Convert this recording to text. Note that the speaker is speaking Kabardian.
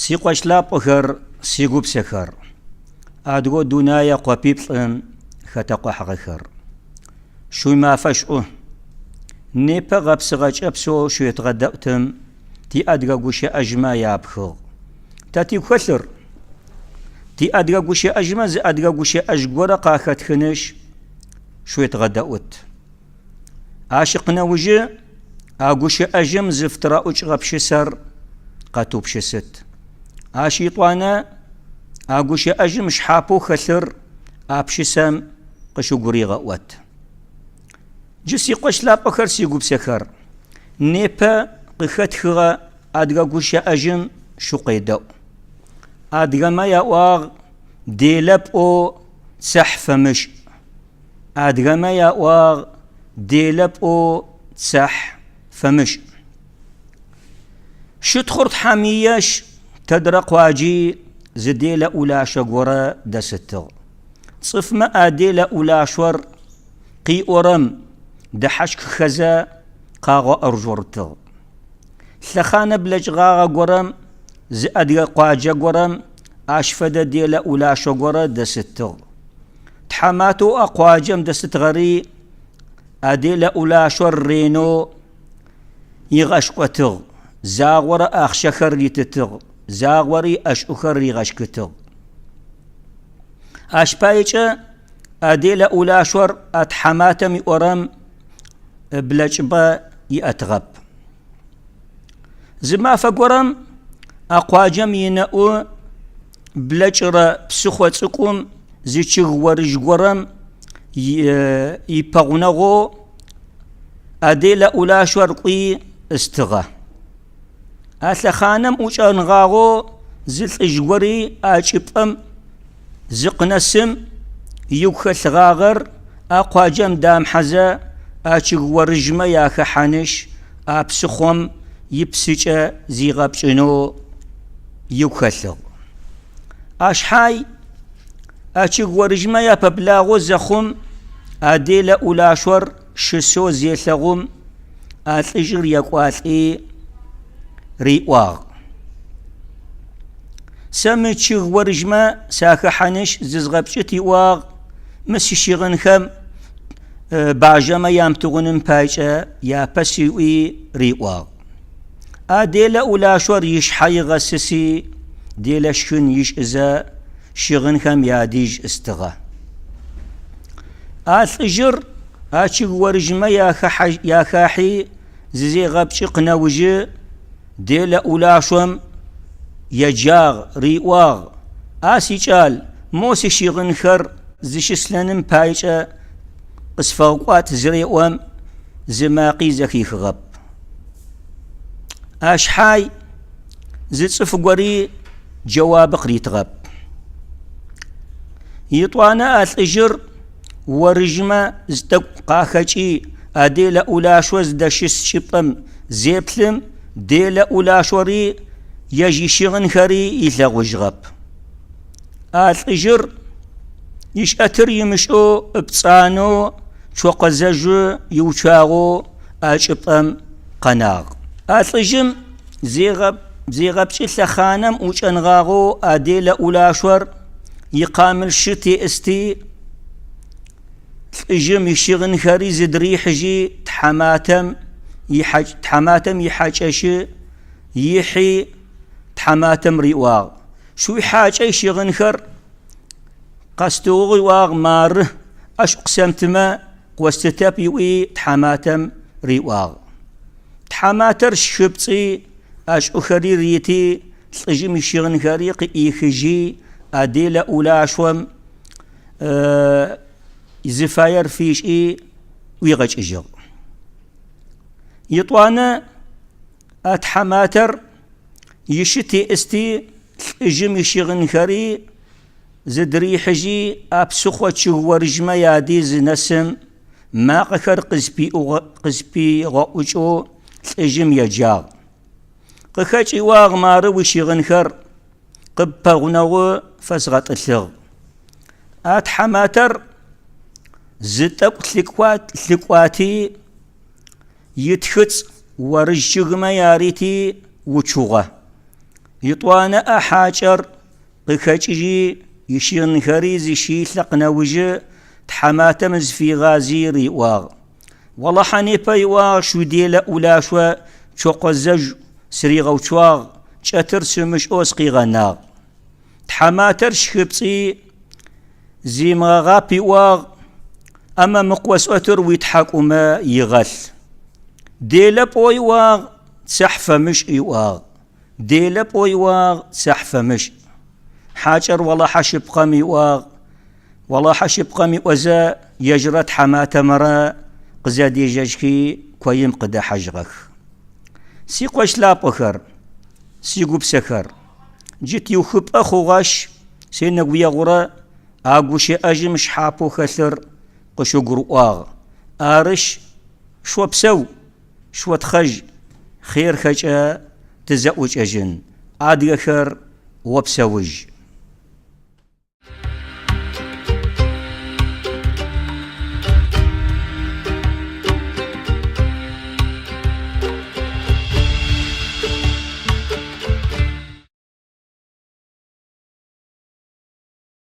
Си къуэш лъапӏэхэр, си гупсэхэр, адыгэу дунае къопиплӏым хэтэкъухьыгъэхэр. Шъуимафэ шӏу. Непэ гъэпсыгъэ кӏэпсэу шъуедгъэдэӏутым тиадыгэ гущыӏэжьмэ япхыгъ. Тэ тигу хэлъыр? Тиадыгэ гущыӏэжьмэ зы адыгэ гущыӏэжь горэ къахэтхынышъ, шъуедгъэдэӏут. Ащ икъынэужы а гущыӏэжьым зыфытыраӏукӏыгъэ пшысэр къэтыупшысыт. Ащ итӏуанэ а гущыӏэжьым шъхьапэу хэлъыр а пшысэм къыщыгуригъэӏот. Джы сикъош лъапӏэхэр, сигупсэхэр, непэ къыхэтхыгъэ адыгэ гущыӏэжьым шъукъедэӏу. Адыгэмэ яӏуагъ, делэ пӏоу цыхь фэмышӏ. Адыгэмэ яӏуагъ, делэ пӏоу цыхь фэмышӏ. Щытхъур Тхьэм иешъ, тэдрэ къуаджи зы делэ ӏулашэ горэ дэсытыгъ. Цӏыфмэ а делэ ӏулашор къиӏорэм дэхьащхыхэзэ къагъэӏоржъорытыгъ. Лъэхъанэ блэкӏыгъагъэ горэм зы адыгэ къуаджэ горэм ащ фэдэ делэ ӏулашэ горэ дэсытыгъ. Тхьаматэу а къуаджэм дэсытыгъэри а делэ ӏулашор ренэу игъэшкӏотыгъ, загъорэ ахъщэхэр ритытыгъ, загъори ӏэшӏухэр ригъэшкытыгъ. Ащ паекӏэ а делэ ӏулашор а тхьаматэм иӏорэм блэкӏыпӏэ иӏэтыгъэп. Зы мафэ горэм а къуаджэм инэӏу блэкӏырэ псыхъо цӏыкӏум зы чъыг орыжь горэм ипэгъунэгъоу а делэ ӏулашъор кӏуи ыстыгъэ. А лъэхъанэм ӏукӏэнгъагъэу зы лӏыжь гори а чӏыпӏэм зыкъынэсым игу хэлъыгъагъэр а къуаджэм дамыхьэзэ а чъыг орыжьмэ яхэхьанышъ а псыхъом ипсыкӏэ зигъэпкӏынэу игу хэлъыгъ. Ашъхьай а чъыг орыжьмэ япэблагъэу зэхъум а делэ ӏулашъор щысэу зелъэгъум а лӏыжъыр екӏуалӏи риӏуагъ. Сэ мы чъыг орыжьмэ сахэхьанышъ зызгъэпкӏыт иӏуагъ, мы сищыгъынхэм бажэмэ ямытыгъуным пайкӏэ япэс ыӏуи риӏуагъ. А делэ ӏулашъор ишъхьэ игъэсыси, делэ шхын ишӏызэ, щыгъынхэм ядижь ыстыгъэ. А лӏыжъыр а чъыг орыжъмэ яхахьи, зызегъэпкӏы къынэужьы, делэ ӏулашъом еджагъ, риӏуагъ, А сикӏал, мо сищыгъынхэр зыщыслъэным пайкӏэ къысфэгъэкӏуат зыреӏом, зы макъи зэхихыгъэп. Ашъхьай зы цӏыф гори джэуабы къыритыгъэп. Етӏуанэ а лӏыжъыр орыжъмэ зы тӏэкӏу къахэкӏи, а делэ ӏулашъо зыдэщыс чӏыпӏэм зеплъым, делэ ӏулашъори ежь ищыгъынхэри ылъэгъужьыгъэп. А лӏыжъыр ишӏэтыр имышӏэу ыпцӏанэу цокъэ зэжъу иуцуагъэу а чӏыпӏэм къэнагъ. А лӏыжъым зегъэпкӏы лъэхъанэм ӏукӏэнгъагъэу а делэ ӏулашъор икъамыл шы теӏысти, лӏыжъым ищыгъынхэри зыдырихьыжьи тхьаматэм тхьаматэм ихьакӏэщы ихьи тхьаматэм риӏуагъ, Шъуихьакӏэ ищыгъынхэр къэстыгъугъ ыӏуагъ, мары, ӏэшӏу къысэмытымэ къостытэп ыӏуи тхьаматэм риӏуагъ. Тхьаматэр щхыпцӏи, ӏэшӏухэри рити, лӏыжъым ищыгъынхэри къыӏихыжьи, а делэ ӏулашъом зыфаер фишӏи ӏуигъэкӏыжьыгъ. Етӏуанэ а тхьаматэр ишы теӏысти, лӏыжъым ищыгъынхэри зыдырихьыжьи, а псыхъо чъыг орыжъмэ яди зынэсым, макъэхэр къызпигъэӏукӏэу лӏыжъым еджагъ. Къыхэкӏ ыӏуагъ, мары уищыгъынхэр къыппэгъунэгъу фэзгъэтӏылъыгъ. А тхьаматэр зы тӏэкӏу лъыкӏуати, итхыцӏ орыжъ чъыгмэ ярити уцугъэ. Итӏуанэӏэ хьакӏэр къыхэкӏыжьи, ищыгъынхэри зыщилъэкъ нэужьы тхьаматэм зыфигъази риӏуагъ. Олахьэ непэ ыӏуагъ шу делэ ӏулашъо цокъэ зэжъу сыригъэуцуагъ, кӏэтыр сымышӏэу сыкъигъэнагъ. Тхьаматэр щхыпцӏи, Зимыгъэгъап ыӏуагъ, Амэ мы къыосӏотыр уитхьакӏумэ игъэлъ. Делэ пӏоу ыӏуагъ, цыхь фэмышӏ ыӏуагъ. Делэ пӏоу ыӏуагъ, цыхь фэмышӏ. Хьакӏэр олахьэ шъыпкъэм ыӏуагъ. Олахьэ шъыпкъэм ыӏозэ, ежьрэ тхьаматэмрэ къызэдежьэжьхи, коим къыдэхьажьыгъэх. Сикъош лъапӏэхэр, сигупсэхэр, джы тиухыпӏэ хъугъэшъ, сенэгуегъурэ а гущыӏэжъым шъхьапэу хэлъыр къышъугурыӏуагъ. Арышъ, шъопсэу! Шъотхъэжь, хъерхэкӏэ тызэӏукӏэжьын, адыгэхэр опсэужь.